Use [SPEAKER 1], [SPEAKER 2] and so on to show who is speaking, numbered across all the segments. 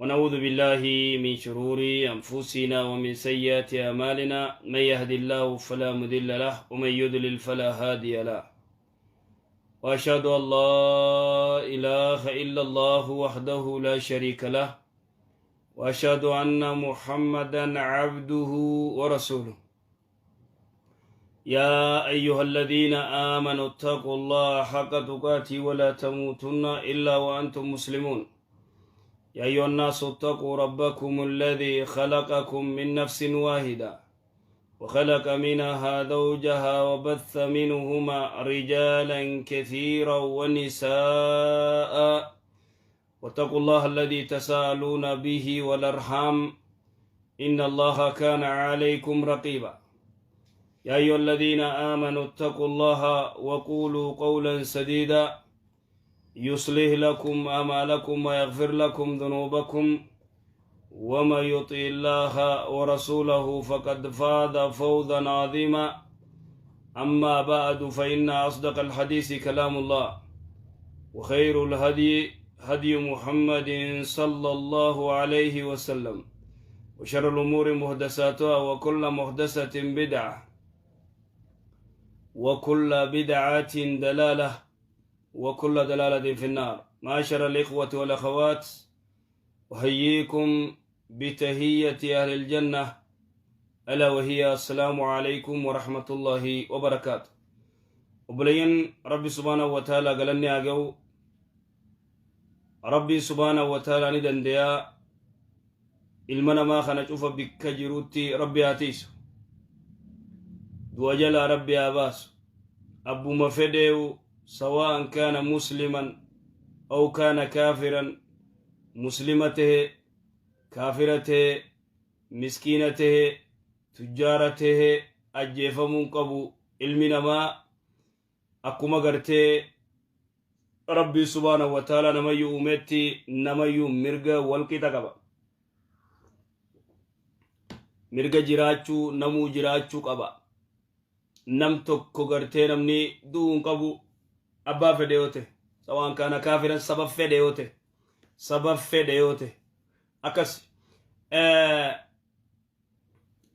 [SPEAKER 1] ونعوذ بالله من شرور أنفسنا ومن سيئات أعمالنا، من يهد الله فلا مضل له ومن يضلل فلا هادي له، وأشهد أن لا إله إلا الله وحده لا شريك له، وأشهد أن محمدا عبده ورسوله. يا أيها الذين آمنوا اتقوا الله حق تقاته ولا تموتن إلا وأنتم مسلمون. يا أيها الناس اتقوا ربكم الذي خلقكم من نفس واحدة وخلق منها زوجها وبث منهما رجالا كثيرا ونساء، واتقوا الله الذي تساءلون به والأرحام إن الله كان عليكم رقيبا. يا أيها الذين آمنوا اتقوا الله وقولوا قولا سديدا يصلح لكم أعمالكم ويغفر لكم ذنوبكم، ومن يطع الله ورسوله فقد فاز فوزا عظيما. أما بعد، فإن أصدق الحديث كلام الله، وخير الهدي هدي محمد صلى الله عليه وسلم، وشر الأمور محدثاتها، وكل محدثة بدعة، وكل بدعة ضلالة، وكل ضلالة في النار. معاشر الإخوة والأخوات، أحييكم بتحية أهل الجنة، ألا وهي السلام عليكم ورحمة الله وبركاته. Obboleeyyan، Rabbi سبحانه وتعالى galanni haa ga'u. Rabbi سبحانه وتعالى ni dandeeyaa ilma namaa kana cufa bikka jirutti Rabbi haa tiisu, du'a jalaa Rabbi haa baasu. Abbuma fedheewu، سواء كان مسلما أو كان كافرا، muslima tahe، kaafira tahe، miskiina tahe، tujjaara tahe، ajjeefamuun qabu. Ilmi namaa akkuma gartee Rabbii سبحانه وتعالى namayyuu uumetti namayyuu mirga walqixa qaba. Mirga jiraachuu namuu jiraachuu qaba. Nam tokko gartee namni du'uu hin qabu, abbaa fedhe yoo ta'e، سواء كان كافرا، saba fedhe yoo ta'e, saba fedhe yoo ta'e akkas.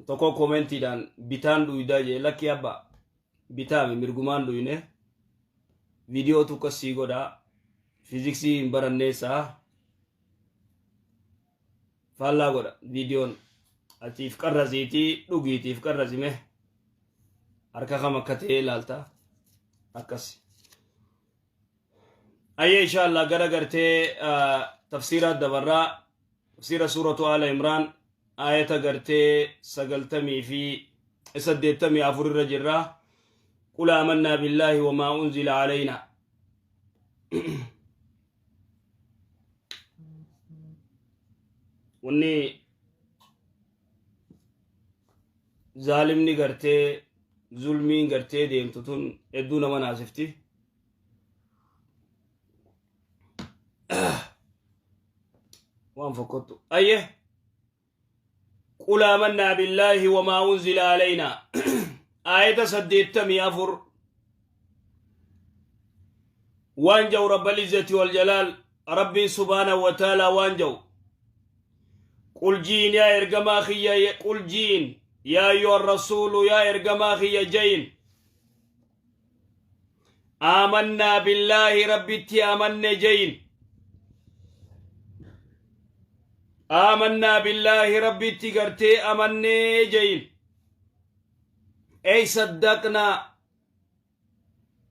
[SPEAKER 1] Tokko koomentiidhaan bitaan dhuydaa jee. Lakki abbaa, bitaami mirgumaan dhuyne. Viidiyoo tokko sii godhaa, fiiziksii hin baranneessaa, faallaa godha viidiyoon. Atiif qarrasiitii dhugiitiif qarrasime harka kam akka ta'e ilaalta akkas. Ayyee، إن شاء الله gara gartee tafsiira dabarraa, tafsiira suuratu Aala Imraan, aayata gartee 90 fi 84 irra jirra. قل آمنا بالله وما أنزل علينا. Wanni zaalimni gartee zulmiin gartee deemtu tun hedduu nama naasifti. Waan fokkottu. Ayye. قل آمنا بالله وما أنزل علينا، aayata 84. Waan jau رب العزة والجلال، Rabbiin سبحانه وتعالى waan jau: قل jiin yaa ergamaa kiyya، قل jiin يا أيها الرسول، yaa ergamaa kiyya jayin: آمنا بالله، Rabbitti amanne jayin. آمنا بالله، Rabbitti gartee amannee jayin. أي صدقنا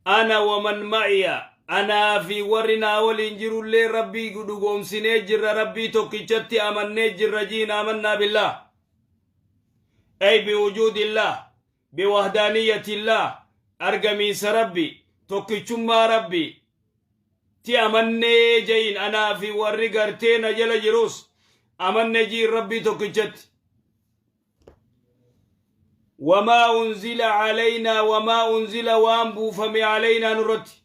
[SPEAKER 1] أنا ومن معي، anaa fi warri naa waliin jirullee Rabbii dhugoomsinee jirra, Rabbii tokkichatti amannee jirra jiin. آمنا بالله أي بوجود الله، بوحدانية الله، argamiinsa Rabbi، tokkichummaa Rabbi ti amannee jayin. Anaa fi warri gartee na jala jirus amanne jiin Rabbii tokkichatti. وما أنزل علينا، وما أنزل waan buufame، علينا nurratti،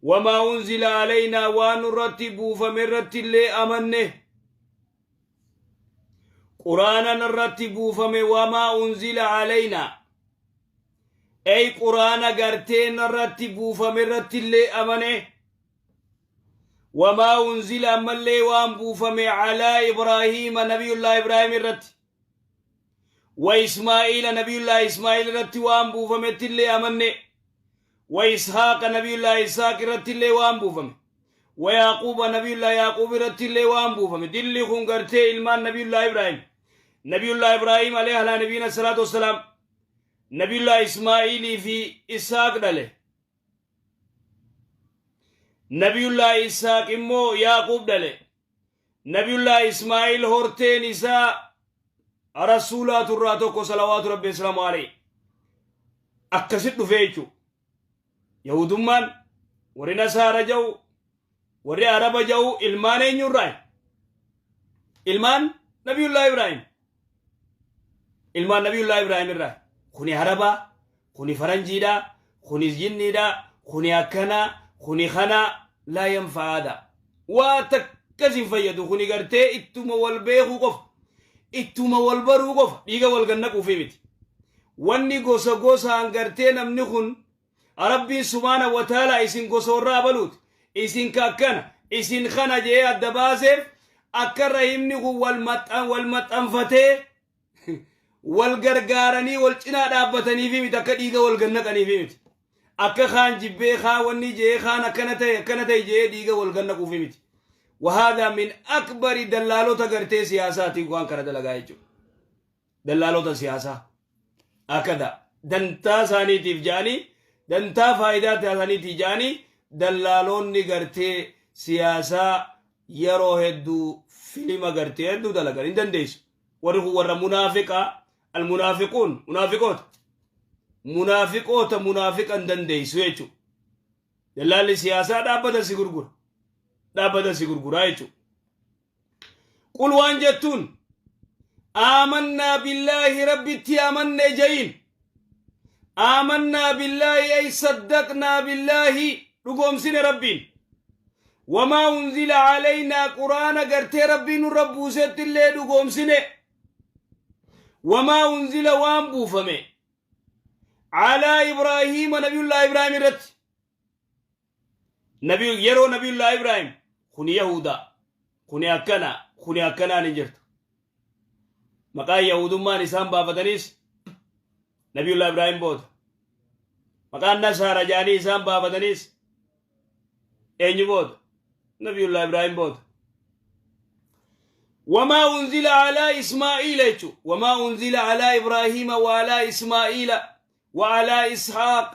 [SPEAKER 1] وما أنزل علينا waan nurratti buufame irratti illee amanne. Quraanan irratti buufame. وما أنزل علينا أي quraana garteen irratti buufame irratti illee amane. Wamaa unzila ammallee waan buufame calaa Ibraahiima nabiyullaa Ibraahim irratti wa Ismaa'iila nabiyullaa Ismaa'iil irratti waan buufametti illee amanne wa Ishaaqa nabiyullaa Ishaaq irratti illee waan buufame wa Yaaquuba nabiyullaa Yaaquub irratti illee waan buufame. Dilli kun gartee ilmaan nabiyullaa Ibraahim, nabiyullaa Ibraahim alayhi alaa nabiyina salaatu wassalaam nabiyullaa Ismaa'iilii fi Ishaaq dhale. Nabiyullaa Isaaq immoo Yaaquub dhale. Nabiyullaa Ismaa'il horteen isaa rasuulaatu irraa tokko salawaatu rabbi islaamu alayhi. Akkasit dhufee jechuudha. Yahudummaan warri Nasaara ja'u, warri Araba ja'u ilmaan eenyurraa? Ilmaan Nabiyullaa Ibraahim. Ilmaan Nabiyullaa Ibraahim irraa. Kuni Arabaa, kuni faranjiidha, kuni jinniidha, kuni akkana, kuni kana, laa yanfa'aadha. Waa takkas hin fayyadu. Kuni gartee ittuma wal beekuu qofa, ittuma wal baruu qofa, dhiiga wal gannaquufi miti. Wanni gosa gosaan gartee namni kun Rabbiin subhaana wa ta'ala isin gosa warra abaluuti, isin ka akkana, isin kana jedhee adda baaseef akka rahimni kun wal maxxan wal maxxanfatee wal gargaaranii wal cinaa dhaabbataniifi miti, akka dhiiga wal gannaqaniifi miti. Akka kaan jibbee kaan wanni jee kaan akkana ta'e akkana ta'e jee dhiiga wal gannaquufi miti. Wahaadaa min akbari dallaalota gartee siyaasaatiin waan kana dalagaa jechuudha. Dallaalota siyaasaa akkada dantaa isaaniitiif ja'anii, dantaa faayidaa isaaniitiif ja'anii dallaalonni gartee siyaasaa yeroo hedduu filima gartee hedduu dalagan hin dandeessu. Warri kun warra munaafiqaa, almunaafiquun munaafiqoota. Munaafiqoota munaafiqa hin dandeessu jechuudha. Dallaalli siyaasaa dhaabbata si gurgura. Dhaabbata si gurguraa jechuudha. Qul waan jettuun aamannaa billaahi rabbitti amanne ja'iin. Aamannaa billaahi ay saddaqnaa billaahi, dhugoomsine rabbiin. Wamaa unzila calaynaa, quraana gartee rabbiin nurra buusetti illee dhugoomsine. Wamaa unzila waan buufame calaa Ibraahiima nabiyullaa Ibraahim irratti. Nabi yeroo nabiyullaa Ibraahim kuni Yahudaa, kuni akkana, kuni akkanaan hin jirtu. Maqaan Yahudummaan isaan baafataniis nabiyullaa Ibraahim booda. Maqaan Nasaara jaanii isaan baafataniis eenyu booda? Nabiyullaa Ibraahim booda. Wamaa unzila alaa Ismaa'iila jechuudha. Wamaa unzila alaa Ibraahiima wa alaa Ismaa'iila wa alaa Ishaaq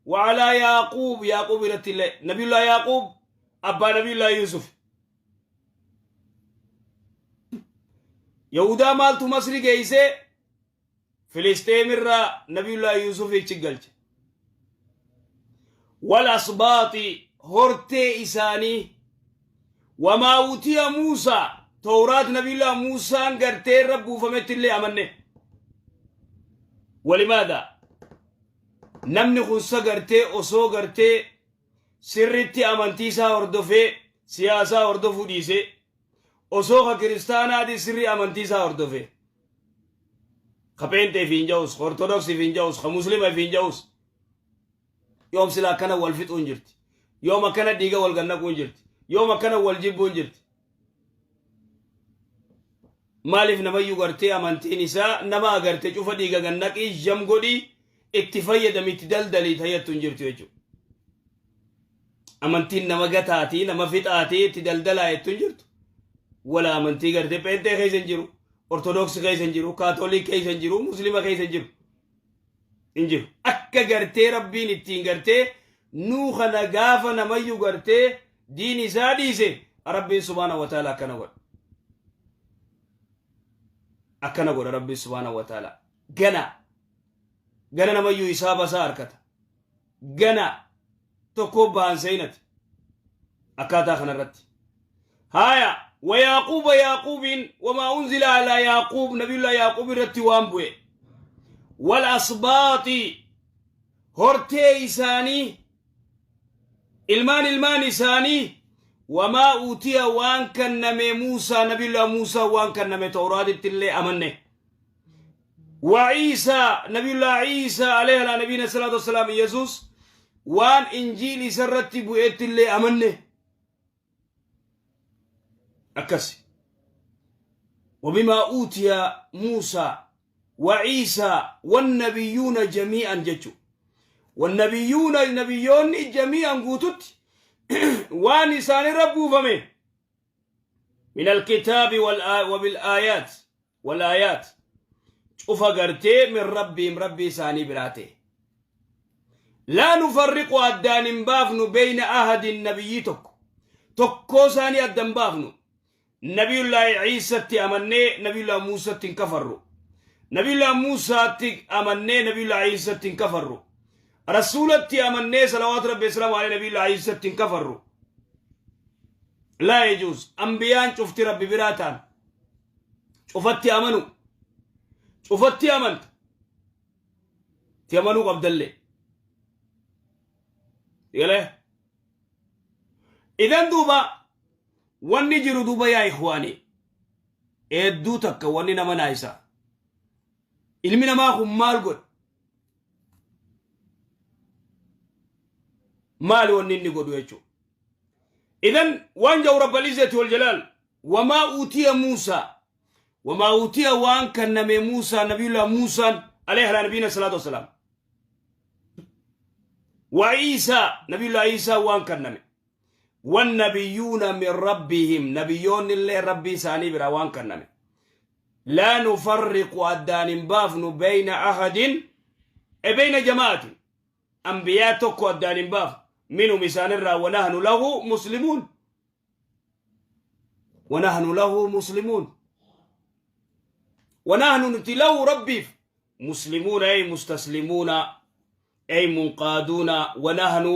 [SPEAKER 1] wa alaa Yaaquub, Yaaquub irratti illee, nabiyullaa Yaaquub abbaa nabiyullaa Yuusuf. Yahudaa maaltu Masri geessee Filisxeem irraa nabiyullaa Yuusuf ichi galche. Wal asbaaxi hortee isaanii, wamaa utiya Muusaa, Tawraat nabiyullaa Muusaan gartee irra buufametti illee amanne. Walimaadha namni kun sa gartee osoo gartee sirritti amantii isaa hordofee siyaasaa hordofuu dhiisee, osoo ka kiristaanaati sirrii amantii isaa hordofee, ka pheenxee fi hin ja'us, ka ortodoksii fi hin ja'us, ka muslima fi hin ja'us, yoom sila akkana wal fixuun jirti? Yoom akkana dhiiga wal gannaquun jirti? Yoom akkana wal jibbuun jirti? Maaliif namayyuu gartee amantiin isaa nama agarte cufa dhiiga gannaqii jam godhii itti fayyadami itti daldalii tayyattu hin jirtu jechuudha. Amantiin nama gataatii nama fixaatii itti daldalaa jettu hin jirtu. Wala amantii gartee pheenxee keessa hin jiru, ortodoksii keessa hin jiru, kaatoolik keessa hin jiru, muslima keessa hin jiru. Hin jiru. Akka gartee rabbiin ittiin gartee nuu kana gaafa namayyuu gartee diin isaa dhiise rabbiin subhaana wa ta'ala akkana godha. Akkana godha rabbiin subhaana wa ta'ala. Gana. Gana namayyuu isaa basaa harkata. Gana tokko ba'an seenati. Akkaataa kanarratti. Haaya wa Yaaquuba Yaaquubiin, wamaa unzila alaa Yaaquub, nabiyullaa Yaaquub irratti waan bu'e. Wal asbaaxi hortee isaanii, ilmaan ilmaan isaanii, wamaa utiya waan kenname Muusaa, nabiyullaa Muusaa waan kenname Tawraatitti illee amanne. Wa Iisaa, nabiyullaa Iisaa alayhi alaa nabiyina salaatu wassalaam, Yesuus waan injiil isarratti bu'etti illee amanne. Akkasi. Wabimaa uutiya Muusaa wa Ciisaa wannabiyyuuna jamii'an jechu. Wannabiyyuuna nabiyyoonni jamii'an guututti waan isaanirra buufame min alkitaabi wabil aayaat wal aayaat cufa gartee min rabbiim rabbii isaanii biraa ta'e. Laa nufarriqu addaan hin baafnu beyna ahadin nabiyyii tokko tokkoo isaanii addan baafnu. Nabiyullaahi Ciisatti amannee Nabiyullaahi Muusatti hin kafarru. Nabiyullaahi Muusaatti amannee Nabiyullaahi Ciisatti hin kafarru. Rasuulatti amannee salawaatu rabbi wasalaamu alayhi Nabiyullaahi Ciisatti hin kafarru. Laa yajuuz. Ambiyaan cufti rabbi biraa ta'an. Cufatti amanu. Cufatti amanta. Ti amanuu qabdallee. Galee. Idan duuba wanni jiru duuba yaa ikhwaani hedduu takka wanni nama naayisa. Ilmi namaa kun maal godhe? Maali wanni inni godhu jechuudha. Idan waan jahu Rabbal Izzati wal Jalaal wamaa uutiya Muusaa wamaa uutiya waan kanname Muusaa nabiyullah Muusaan alayhi ala nabiyina salaatu wassalaam wa Iisaa nabiyullah Iisaa waan kanname wannabiyyuuna min rabbihim nabiyyoonni illee rabbii isaanii biraa waan kanname laa nufarriqu addaan hin baafnu bayna ahadin e bayna jama'atin anbiyaa tokko addaan hin baafnu minhum isaanirraa wanahnu lahu muslimuun wanahnu lahu muslimuun wanahnu nuti lahu rabbiif muslimuuna ay mustaslimuuna ay munqaaduuna wanahnu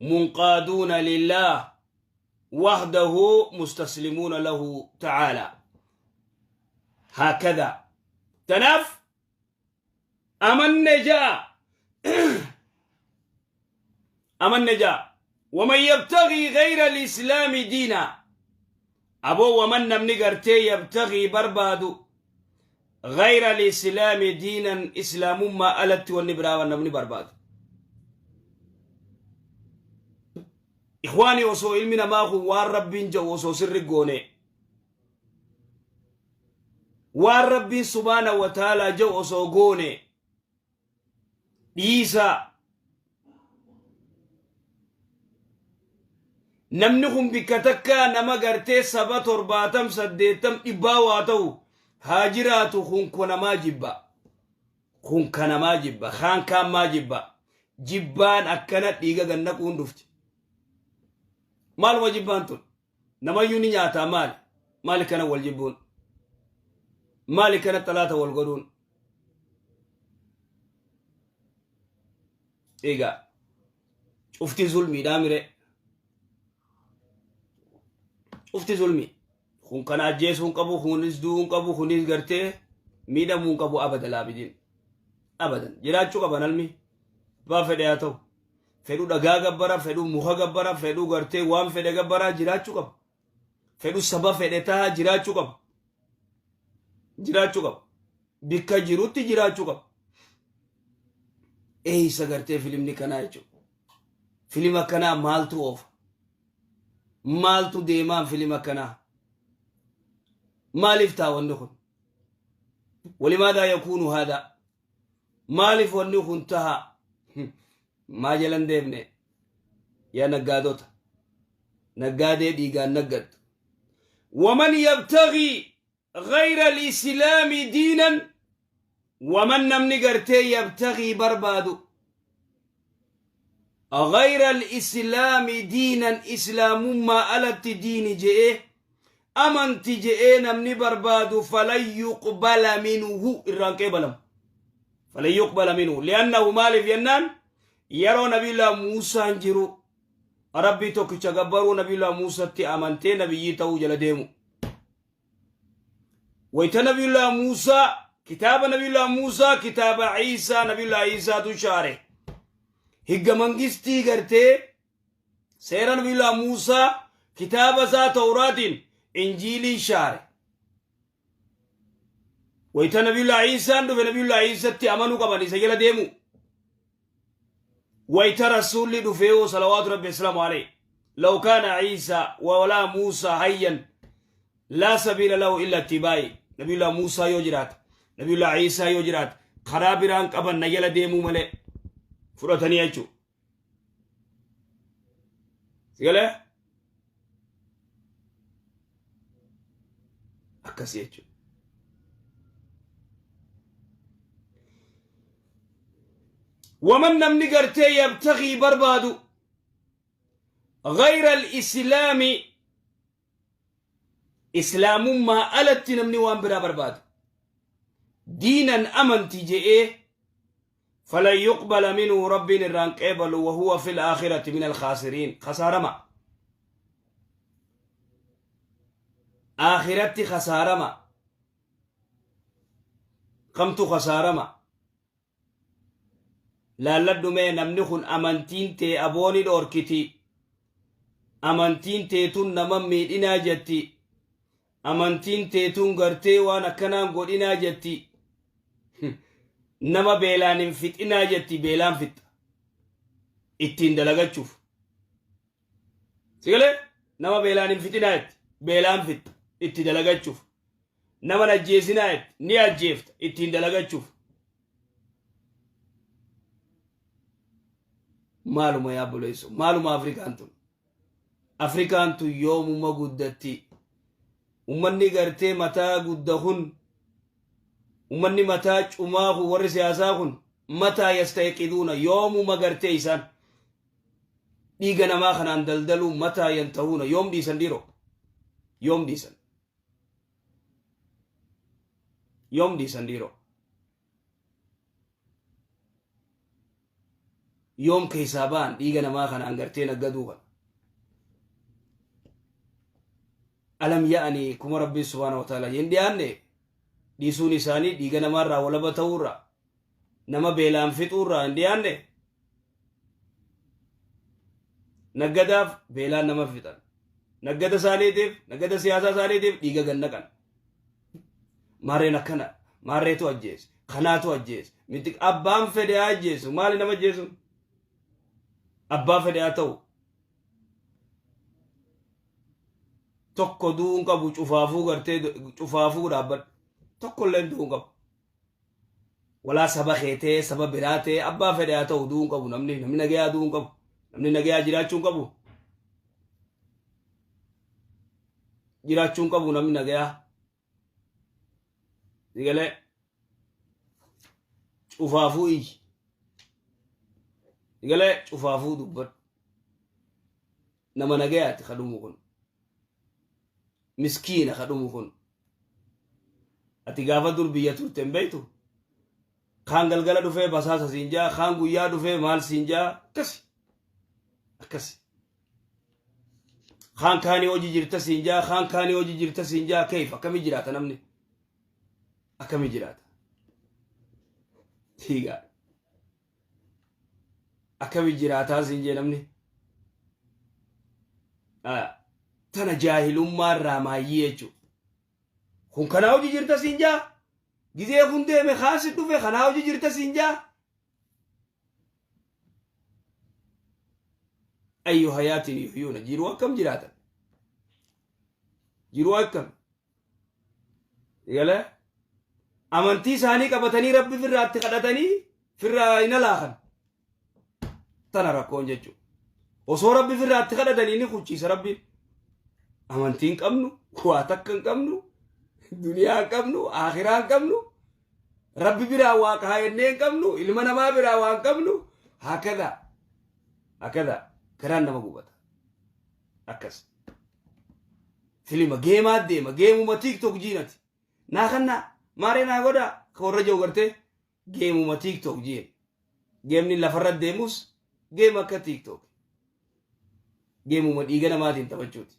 [SPEAKER 1] munqaaduuna lillah wahdahu mustaslimuuna lahu ta'aalaa haakada. Tanaaf amanne ja'a, amanne ja'a. Waman yabtagii gayra alislaami diina aboo waman namni gartee yabtagii barbaadu gayra alislaami diinan islaamummaa alatti wanni biraa namni barbaadu. Ikhwaani, osoo ilmi namaa kun waan rabbiin ja'u osoo sirri goone, waan rabbiin subhaana wa ta'aalaa ja'u osoo goone, dhiisaa namni kun bikka takka nama gartee saba 70 80 dhibbaa waa ta'u haa jiraatu. Kun kanamaa jibba, kun kanamaa jibba, kaan kaammaa jibba. Jibbaan akkana dhiiga gannaquun dhufti. Maaluma jibbaan tun? Namayyuu ni nyaataa. Maali maali kana wal jibbuun? Maali kana xalaata wal godhuun? Egaa cufti zulmiidhaa mire? Cufti zulmii. Kun kana ajjeesuu hin qabu, kunis du'uu hin qabu, kunis gartee miidhamuu hin qabu. Abada laabidin abadan jiraachuu qaba. Nalmi abbaa fedhe haa ta'u, fedhu dhagaa gabbara, fedhu muka gabbara, fedhu gartee waan fedhe gabbara, jiraachuu qaba. Fedhu saba fedhe taha, jiraachuu qaba, jiraachuu qaba, bikka jirutti jiraachuu qaba. Eeysa gartee filimni kanaa jechuudha? Filima kanaa maaltu oofa? Maaltu deemaan filima kanaa? Maaliif taa wanni kun? Walimaadaa yakuunu haadaa? Maaliif wanni kun taha? Maa jalan deemne yaa naggaadota naggaadee dhiigaan naggaddu? Waman yabtagii gayra alislaami diinan, waman namni gartee yabtagii barbaadu gayra alislaami diinan islaamummaa alatti diini je'ee amanti je'ee namni barbaadu falan yuqbala minhu irraan qeebalamu. Falan yuqbala minhu li'annahu maaliif jennaan yeroo nabiyullah Muusaan jiru rabbii tokkicha gabbaruu nabiyullah Muusatti amantee nabiyyii ta'uu jala deemu. Wayta nabiyullah Muusaa kitaaba nabiyullah Muusaa kitaaba Ciisaa nabiyullah Ciisaatu shaare higga mangistii gartee seera nabiyullah Muusaa kitaaba isaa Tawraatiin Injiilii shaare. Wayta nabiyullah Ciisaan dhufe nabiyullah Ciisatti amanuu qaban, isa jala deemu. Wayta rasuulli dhufee salawaatu rabbi wasalaamu alayhi. Law kaana Ciisaa walaa Muusaa hayyan laa sabiila lahu illa ittibaa'i. Nabiyullah Muusaa yoo jiraate, Nabiyullah Ciisaa yoo jiraate, karaa biraan qaban na jala deemuu malee fudhatanii jechuudha. Sigalee? Akkasii jechuudha. Waman namni gartee yabtagii barbaadu غير الإسلام islaamummaa alatti namni waan biraa barbaadu diinan amanti je'ee falan yuqbala minhu rabbiin irraan qeebalu wahuwa fi laakhirati min alkhaasiriin khasaarama aakiratti khasaarama kamtu khasaarama Laalladhu mee namni kun amantiin tee aboo ni dhoorkiti. Amantiin tee tun nama hin miidhinaa jetti. Amantiin tee tun gartee waan akkanaan godhinaa jetti. Nama beelaan hin fixinaa jetti beelaan fixxa. Ittiin dalagachuuf. Sigalee nama beelaan hin fixinaa jetti. Beelaan fixxa. Itti dalagachuuf. Nama hin ajjeesinaa jetti. Ni ajjeefta. Ittiin dalagachuuf. Maaluma yaa buleessu. Maaluma Afrikaan tun. Afrikaan tun yoomuma guddatti. Ummanni gartee mataa gudda kun ummanni mataa cumaa kun warri siyaasaa kun mataa yastayiqiduuna yoomuma gartee isaan dhiiga namaa kanaan daldaluu mataa yantahuuna yoom dhiisan dhiiroo yoom dhiisan yoom dhiisan dhiiroo yoom keessaa ba'an dhiiga namaa kanaan gartee naggaduu kana alam ya'anii kuma rabbiin subhaana wa ta'ala hin dhiyaanne dhiisuun isaanii dhiiga namaarraa walaba ta'uurraa nama beelaan fixuurraa hin dhiyaanne Naggadaaf beelaan nama fixan. Naggada isaaniitiif, naggada siyaasaa isaaniitiif dhiiga gad naqan. Maarreen akkana, maarreetu ajjeese, kanaatu ajjeese. Miti abbaan fedhe haa ajjeesu, maali nama ajjeesuun? Abbaa fedhe haa ta'u. Tokko du'uun qabu cufaafuu gartee cufaafuu dhaabbadhu. Tokko illee du'uun qabu. Walaa saba kee ta'ee saba biraa ta'ee abbaa fedhe haa ta'u du'uu hin qabu namni namni nagayaa du'uu hin qabu namni nagayaa jiraachuu hin qabu jiraachuu hin qabu namni nagayaa sigalee cufaafuu iyyi sigalee cufaafuu dubbadhu nama nagayaati ka dhumu kun miskiina ka dhumu kun Ati gaafa dur biyya turte hin beektu? Kaan galgala dhufee basaasa siin jaa, kaan guyyaa dhufee maal siin jaa, akkasi. Akkasi. Kaan kaanii hojii jirta siin jaa, kaan kaanii hojii jirta siin jaa, keef akkamii jiraata namni? Akkamii jiraata? Siigaa. Akkami jiraataa siin jee namni. Tana jaahilummaa irraa maayyii jechuudha. Kun kanaa hojii jirta siin jaa. Gizee kun deeme kaasi dhufe kanaa hojii jirta siin jaa. Ayyu hayaatiin yuhyuuna jiruu akkam jiraatan? Jiruu akkam? Galee amantii isaanii qabatanii rabbi firraatti kadhatanii firraa hin alaakan. Tana rakkoon jechuudha. Osoo rabbi firraatti kadhatanii ni kuchiisa rabbiin. Amantii hin qabnu, waa takka hin qabnu, duniyaa hin qabnu, akhiraa hin qabnu, rabbi biraa waa kaayannee hin qabnu, ilma namaa biraa waa hin qabnu. Hakada. Hakada. Garaan nama gubata. Akkas. Filima geemaa deema geemuma tiktok jiinati. Naa kannaa maaree naa godhaa ka warra jiru gartee geemuma tiktok jiin. Geemni lafarra deemus geema akka tiktok. Geemuma dhiiga namaatiin taphachuuti.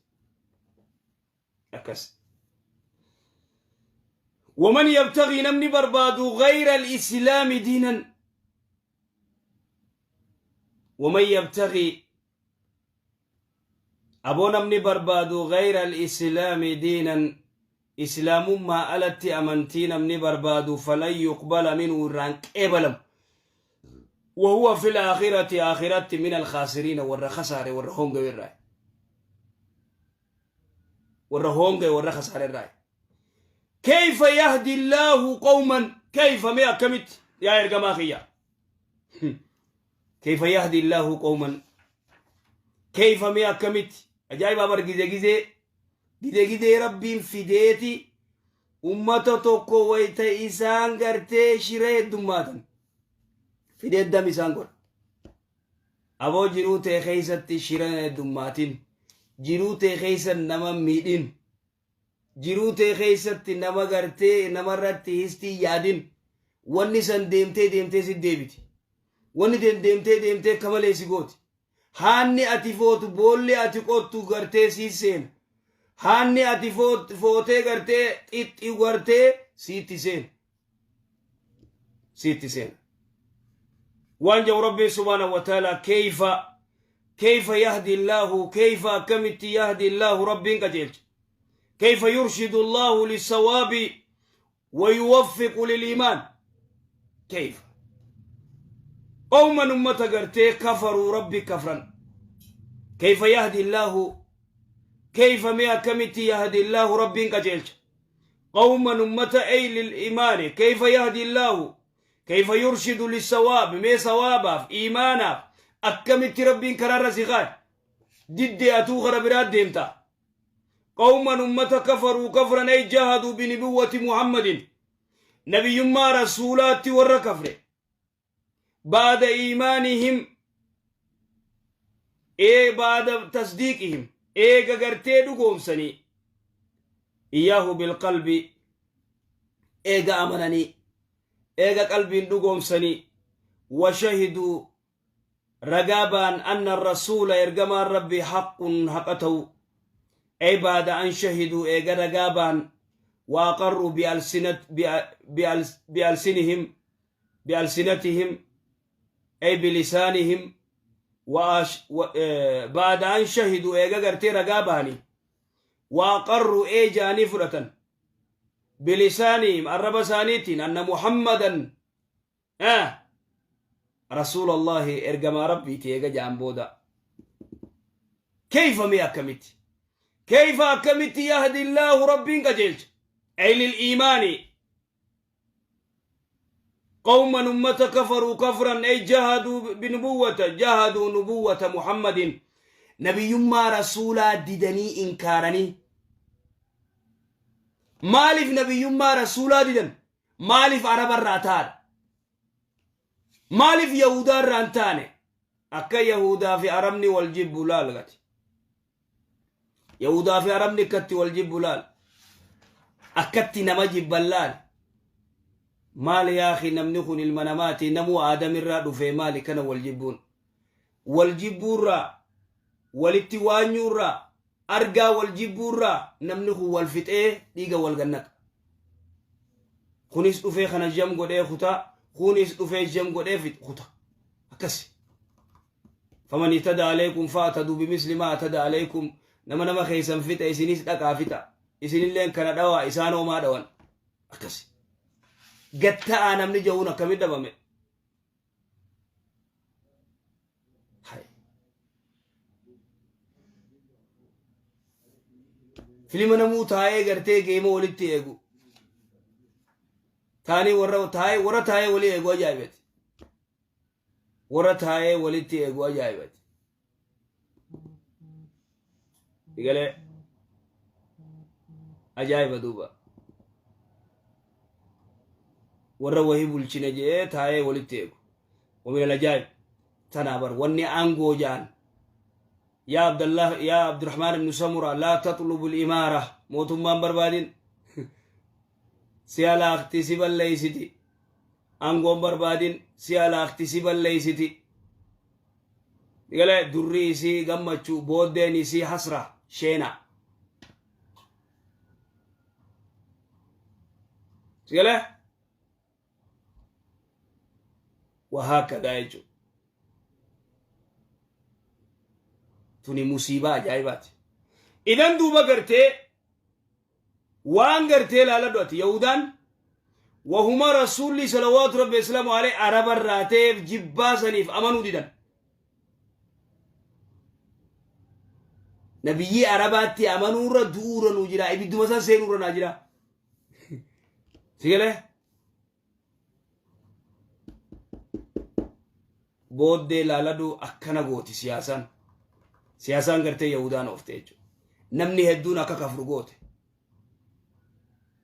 [SPEAKER 1] Akkas. Waman yabtagii namni barbaadu gayra al-islaami diinan. Waman yabtagii Aboo namni barbaadu gayra al-islaami diinan islaamummaa alatti amantii namni barbaadu falan yuqbala minhu irraa hin qeebalamu. Wahuwa fil aakhirati aakhiraatti min al-khaasiriina warra khasaare warra hongawe irraa. Warra hoongaye, warra kasaare irraa. Kayfa yahdi Allaahu qawman, kayfa, mee akkamitti yaa ergamaa kiyya? Kayfa yahdi Allaahu qawman, kayfa, mee akkamitti? Ajaa'ibaa bar, gizee gizee gizee gizee Rabbiin fideeti ummata tokko wayta isaan gartee shira heddummaatan fidee dam isaan godha. Aboo, jiruu tee keessatti shira heddummaatin, jiruu tee keessa nama miidhin, jiruu tee keessatti nama gartee namarratti histii yaadin. Wanni san deemtee deemtee si deebiti. Wanni deemtee deemtee akka malee si gooti. Haanni ati footu, boolli ati qottu gartee sii seena. Haanni ati footee gartee xixxi gartee siitti seena, siitti seena. Waan jedhu Rabbiin subhaanahu wa ta'ala: kayfa, kayfa yahdi Allaahu, kayfa, akkamitti, yahdi Allaahu, Rabbiin qajeelcha, kayfa yurshidu Allaahu lissawaabi wa yuwaffiqu liliimaan, kayfa qawman, ummata gartee kafaruu, Rabbi kafran. Kayfa yahdi Allaahu, kayfa, mee akkamitti, yahdi Allaahu, Rabbiin qajeelcha, qawman, ummata, ay liliimaani. Kayfa yahdi Allaahu, kayfa yurshidu lissawaabi, mee sawaabaaf, iimaanaaf akkamitti Rabbiin karaarra si kaa'e? Diddee atuu kara biraa deemta. Qawman, ummata, kafaruu, kafran, ay jahaduu binibuwwati Muhammadin, nabiyyummaa rasuulaatti warra kafre, baada iimaanihim, ee baada tasdiiqihim, eega gartee dhugoomsanii, iyyaahu bilqalbi, eega amananii, eega qalbiin dhugoomsanii, washahiduu, ragaa ba'an, anna rasuula, ergamaan Rabbii, haqqun, haqa ta'u. Ay baada an shahiduu, eega ragaa ba'an, waaqarruu bialsinihim, bialsinatihim, ay bilisaanihim, baada an shahiduu, eega gartee ragaa ba'anii, waaqarruu, ee ja'anii fudhatan, bilisaanihim, arraba isaaniitiin, anna Muhammadan rasuulallahi, ergamaa Rabbiiti, eega ja'an booda, keyfa, mee akkamitti, keyfa, akkamitti, yahdi illaahu, Rabbiin qajeelcha, ay lil iimaani, qawman, ummata, kafaruu, kafran, ay jahaduu binubuwwata, jahaduu nubuwwata Muhammadin, nabiyyummaa rasuulaa didanii inkaaranii. Maaliif nabiyyummaa rasuulaa didan? Maaliif Araba irraa ta'an? Maaliif Yahudaa irraa hin taane? Akka Yahudaa fi Arabni wal jibbu laal gati. Yahudaa fi Arabni akkatti wal jibbu laal. Akkatti nama jibban laal. Maali yaaki, namni kun ilma namaati, namuu Aadam irraa dhufee, maali kana wal jibbuun? Wal jibbuurraa, walitti waanyuurraa, argaa wal jibbuurraa namni kun wal fixee dhiiga wal gannaqa. Kunis dhufee kana jam godhee kutaa, kunis dhufee jam godhee kuta. Akkasi. Faman ihtada alaykum fa'tadu bimisli ma atada alaykum. Nama nama keessan fixe isinis dhaqaa fixa. Isinilleen kana dhawaa, isaan homaa dhawan. Akkasi. Gatta'aa namni ja'uun akkamitti dhabame? Hai. Filima namuu taa'ee gartee geema walitti eegu. Taanii warra taa'ee, warra taa'ee walii eegu ajaa'ibati. Warra taa'ee walitti eegu ajaa'ibati. Igalee ajaa'iba duuba. Warra wahii bulchine jedhee taa'ee walitti eegu. Wamin alajaa'ib tanaa bar wanni aangoo ja'an. Yaa Abdallah, yaa Abdurrahmaan ibn Samura, laa tatlubu al-imaara, mootummaan barbaadin, si halaakti, si balleeysiti. Aangoon barbaadin, si halaakti, si balleeysiti. Galee durri isii gammachuu, booddeen isii hasra, sheena. Galee wahaakadaa jechuudha. Tuni musiibaa ajaa'ibaati. Idan duuba gartee waan gartee ilaaladhu ati, Yahudaan wahuma rasuulli salawaatu rabbi islaamu alayhi Araba irraa ta'eef jibbaa saniif amanuu didan. Nabiyyii Arabaatti amanuurra du'uurra nuu jira. Ibidduma san seenuurra naa jira. Si galee? Booddee laaladuu akkana gooti siyaasaan. Siyaasaan gartee Yahudaan oofte jechuudha. Namni hedduun akka kafru goote.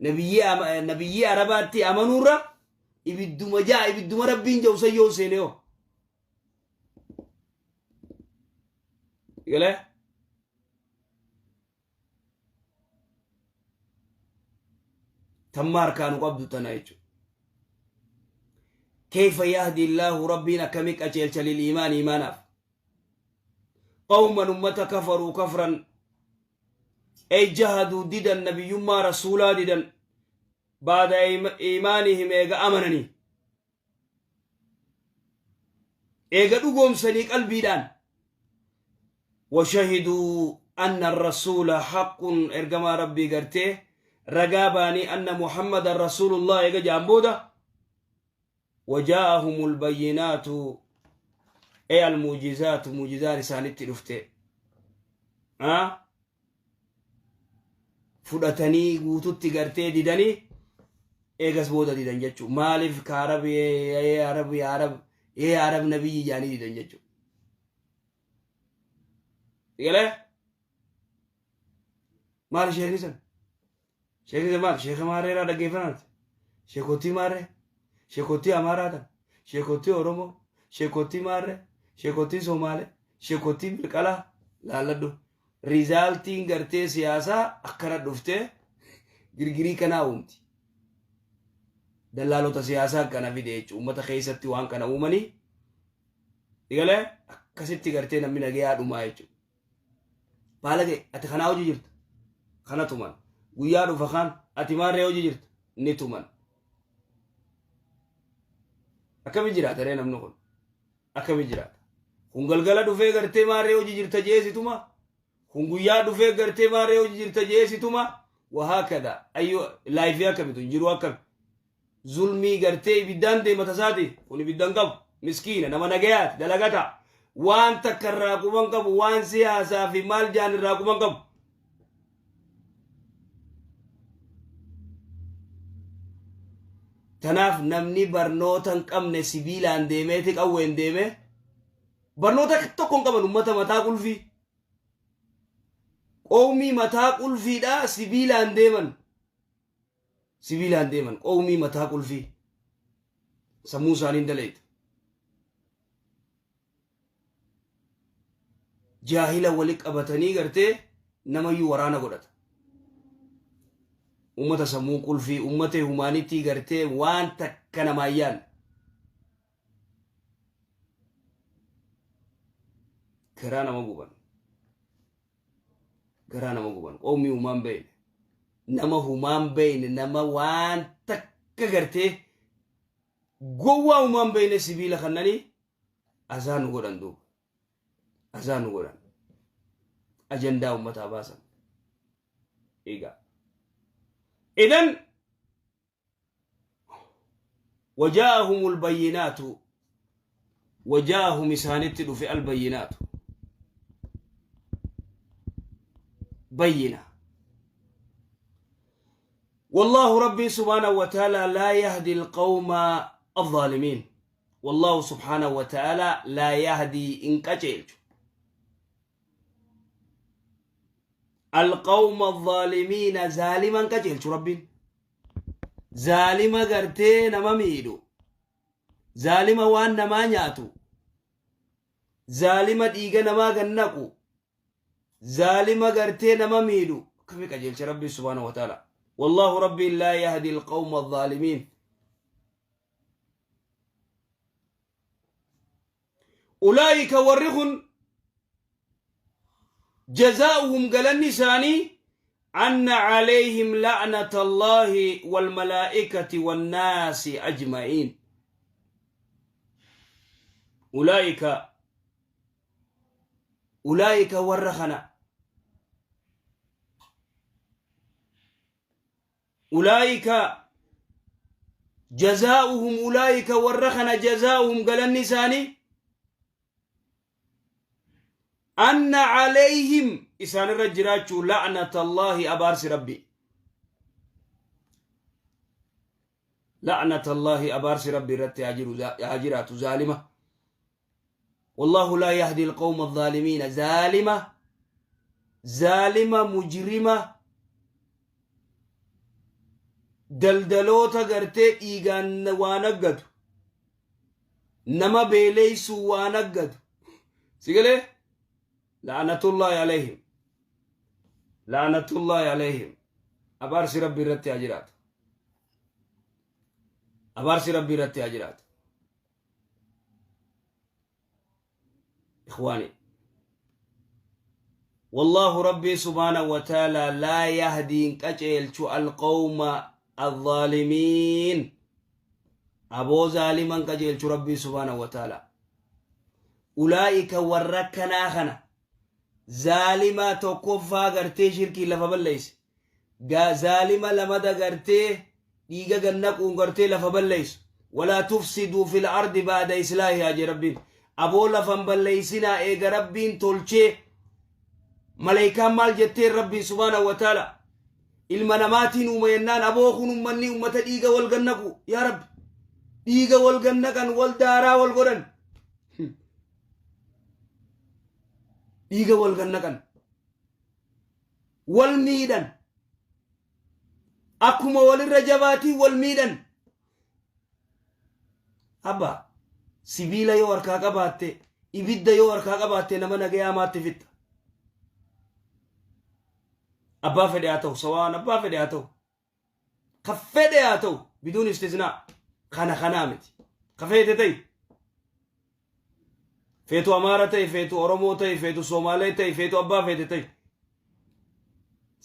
[SPEAKER 1] Nabiyyii Arabaatti amanuurra ibidduma ja'a ibidduma Rabbiin ja'u san yoo seene hoo. Galee? Tamma harkaa nu qabdu tana jechuudha. Kayfa yahdi Illaahu Rabbiin akkami qajeelcha lil iimaan iimaanaaf. Qawman ummata kafaruu kafran ay jahaduu didan nabiyyummaa rasuulaa didan baada iimaanihim eega amananii. Eega dhugoomsanii qalbiidhaan washahiduu anna arrasuula haqqun ergamaa rabbii gartee ragaa baanii anna muhammadan rasuulullah eega jaan booda wajaa'ahumul bayyinaatu ee almuujizaatu muujizaan isaanitti dhufte fudhatanii guututti gartee didanii eegas booda didan jechuu maaliif ka arab ee arab yaa arab ee arab nabiyyi jaanii didan jechuu galee maali sheekni san sheekni san maal sheeka maarreeraa dhaggeeffanaati sheekotii maarree sheekotii amaaraa tan sheekotii oromoo sheekotii maarree sheekotii soomaalee sheekotii bilqalaa laalladhu Rizaaltiin gartee siyaasaa akkana dhuftee girgirii kanaa uumti. Dallaalota siyaasaa kana fide jechuudha. Uummata keessatti waan kana uumanii galee akkasitti gartee namni nagayaa dhumaa jechuudha. Baalagee ati kanaa hojii jirta. Kana tuman. Guyyaa dhufa kaan ati maarree hojii jirta. Ni tuman. Akkami jiraata ree namni kun? Akkami jiraata? Kun galgala dhufee gartee maarree hojii jirta je'ee si tuma. Kun guyyaa dhufee gartee maarree hojii jirta je'ee si tuma. Wahaakada. Ayyo laayifii akkamitu hin jiru akkami. Zulmii gartee ibiddaan deema tasaati. Kun ibiddan qabu. Miskiina nama nagayaati dalagata. Waan takka irraa quban qabu waan siyaasaa fi maal jaan irraa quban qabu. Tanaaf namni barnoota hin qabne sibiilaan deemeeti qawween deemee barnoota tokko hin qaban ummata mataa qulfii. Qowmii mataa qulfiidha sibiilaan deeman. Sibiilaan deeman qowmii mataa qulfii. Sammuu isaanii hin daleeytu. Jaahila wali qabatanii gartee namayyuu waraana godhata. Ummata sammuun qulfii, ummata humaanitii gartee waan takka namaa hin yaadne. Garaa nama guban. Garaa nama guban. Qawmii humaan beeyne. Nama humaan beeyne nama waan takka gartee gowwaa humaan beeyne sibiila kannanii azaa nu godhan duuba. Azaa nu godhan. Ajandaa ummataa baasan. Egaa. Idan wajaa'ahum albayyinaatu wajaa'ahum isaanitti dhufe albayyinaatu bayyina والله ربي سبحانه وتعالى لا يهدي القوم الظالمين Wallaahu subhaanahu wa ta'aalaa laa yahdii hin qaceelchu. Alqawma zaalimiina zaalima hin qaceelchu Rabbiin. Zaalima gartee nama miidhu. Zaalima waan namaa nyaatu. Zaalima dhiiga namaa gannaqu. Zaalima gartee nama miidhu. Akkami qajeelcha Rabbiin subhaanahu wa ta'aalaa. Wallaahu Rabbiin laa yahdi alqawma zaalimiin. Ulaa'ika warri kun jazaa'uhum galanni isaanii anna calayhim la'nata allaahi walmalaa'ikati wannaasi ajma'iin. Ulaa'ika ulaa'ika warra kana Ulaa'ika jazaa'uhum ulaa'ika warra kana jazaa'uhum galanni isaanii Anna calayhim isaanirra jiraachuu la'nata Allaahi abaarsi Rabbii. La'nata Allaahi abaarsi Rabbii irratti haa jiru haa jiraatu zaalima. Wallaahu laa yahdi alqawma alzaalimiina zaalima zaalima mujrima daldaloota gartee dhiigaan waa naggadu nama beeleysuu waa naggadu si galee la'anatullaahi alayhim la'anatullaahi alayhim abaarsi rabbi irratti haa jiraatu abaarsi rabbi irratti haa jiraatu ikhwaani والله ربي سبحانه وتعالى لا يهدي قجيلchu القوم الظالمين aboo zaaliman qajeelchu rabbii subhaanahu wa ta'ala ulaa'ika warra kanaa kana zaalima tokkoffaa gartee shirkii lafa balleeyse zaalima lamada gartee dhiiga gannaquun gartee lafa balleeysu walaa tufsiduu fil ardi ba'da islaahihaa jee rabbiin aboo lafan balleeysinaa eega rabbiin tolchee maleykaan maal jetteen rabbiin subhaanahu wa ta'ala Ilma namaatiin uuma jennaan aboo kun ummanni ummata dhiiga wal gannaqu yaa rabbi dhiiga wal gannaqan wal daaraa wal godhan dhiiga wal gannaqan wal miidhan akkuma walirra jabaatiin wal miidhan abba sibiila yoo harkaa qabaatte ibidda yoo harkaa qabaatte nama nagayaa maatti fixxa Abbaa fedhe haa ta'u, sawaan abbaa fedhe haa ta'u, ka fedhe haa ta'u, biduun istisnaa kana kanaa miti. Ka feete ta'i. Feetu Amaara ta'i, feetu Oromoo ta'i, feetu Soomaalee ta'i, feetu abbaa feete ta'i.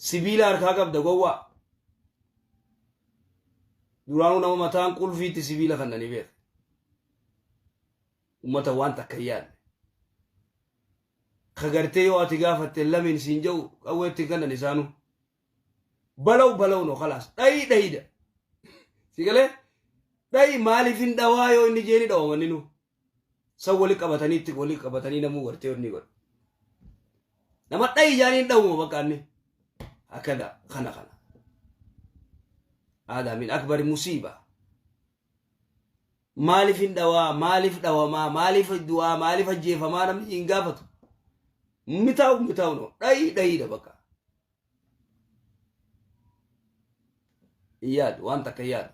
[SPEAKER 1] Sibiila harkaa qabda gowwaa. Duraanuu nama mataan qulfiitti sibiila kannanii beeka. Ummata waan takka hin yaadne. Ka gartee yoo ati gaafatte lamiin siin ja'u qawweetti hin kennan isaanuu. Balaw balaw no kalaas dhayi dhayida. Si galee dhayi maaliif hin dhawaa yoo inni jeeni dhawama inni nu. San wali qabatanii itti wali qabatanii namuu gartee inni godha. Nama dhayi jaanii hin dhawuma bakka inni. Hakada kana kana. Aadaa min akbari musiiba. Maalif hin dhawaa, maalif dhawamaa, maalif du'aa, maalif ajjeefamaa namni hin gaafatu. Mitaa'u mitaa'u no dhayii dhayiidha bakka. Hin yaadu waan takka hin yaadu.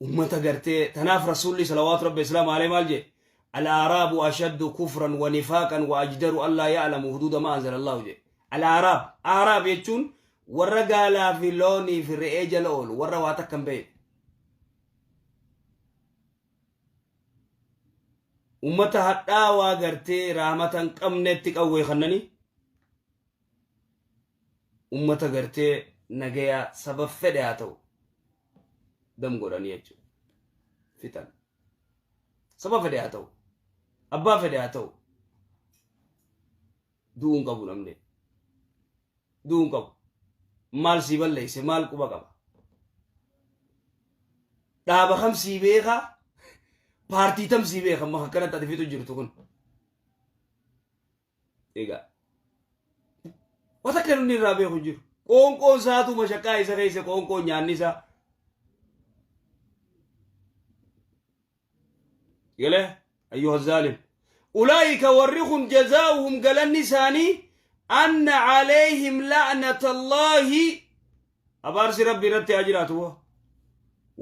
[SPEAKER 1] Ummata gartee tanaaf rasuulli salawaatu rabbi islaam alee maal jee al-aaraabu ashaddu kufran wa nifaaqan wa ajdaru allaa ya'lamu huduuda ma anzala allahu jee al-aaraab aaraab jechuun warra gaalaa fi loonii fi re'ee jala oolu warra waa takka hin beekne ummata hadhaawaa gartee rahmata hin qabnetti qawwee kannanii ummata gartee nagayaa saba fedhe haa ta'u dam godhanii jechuudha. Fixan. Saba fedhe haa ta'u. Abbaa fedhe haa ta'u. Du'uu hin qabu namni. Du'uu hin qabu. Maal sii balleesse maal quba qaba. Dhaaba kam sii beekaa paartii tam sii beeka amma akkanatti ati fixu jirtu kun. Egaa wata akka inni irraa beeku hin jiru. Qoonqoon isaatu mashaqqaa isa keessa qoonqoon nyaanni isaa. Galee ayyuha zaalim. Ulaa'ika warri kun jazaa'uhum galanni isaanii anna calayhim la'nata Allaahi abaarsi rabbi irratti haa jiraatu woo.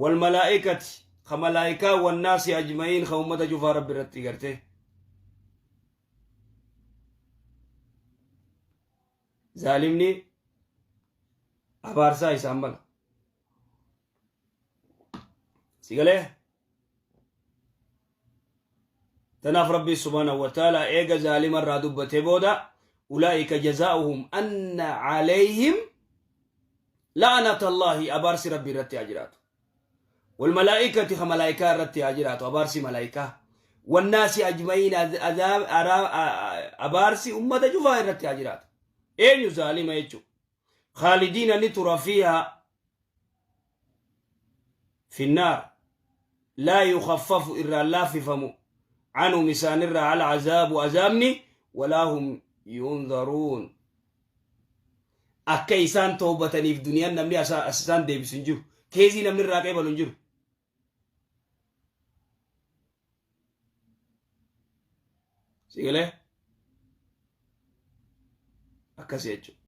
[SPEAKER 1] Wal malaa'ikati ka malaa'ikaa wannaasi ajma'iin ka ummata cufaa rabbi irratti gartee. Zaalimni abaarsaa isaan mala. Si galee? Tanaaf Rabbii subhaanahu wa ta'ala eega zaalima irraa dubbatee booda ulaa'ika jazaa'uhum anna calayhim la'anata Allaahi abaarsi Rabbii irratti haa jiraatu. Walmalaa'ikati ka malaa'ikaa irratti haa jiraatu abaarsi malaa'ikaa. Wannaasi ajma'iin abaarsi ummata cufaa irratti haa jiraatu. Eenyu zaalima jechuudha. Khaalidiina ni tura fiihaa finnaar. Laa yukhaffafu irraa laaffifamu anhum isaanirraa alcazaabu azaabni walaa hum yunzaruun. Akka isaan toobataniif duniyaan namni as isaan deebisu hin jiru. Keezii namni irraa qeebalu hin jiru. Si galee? Akkasii jechuudha.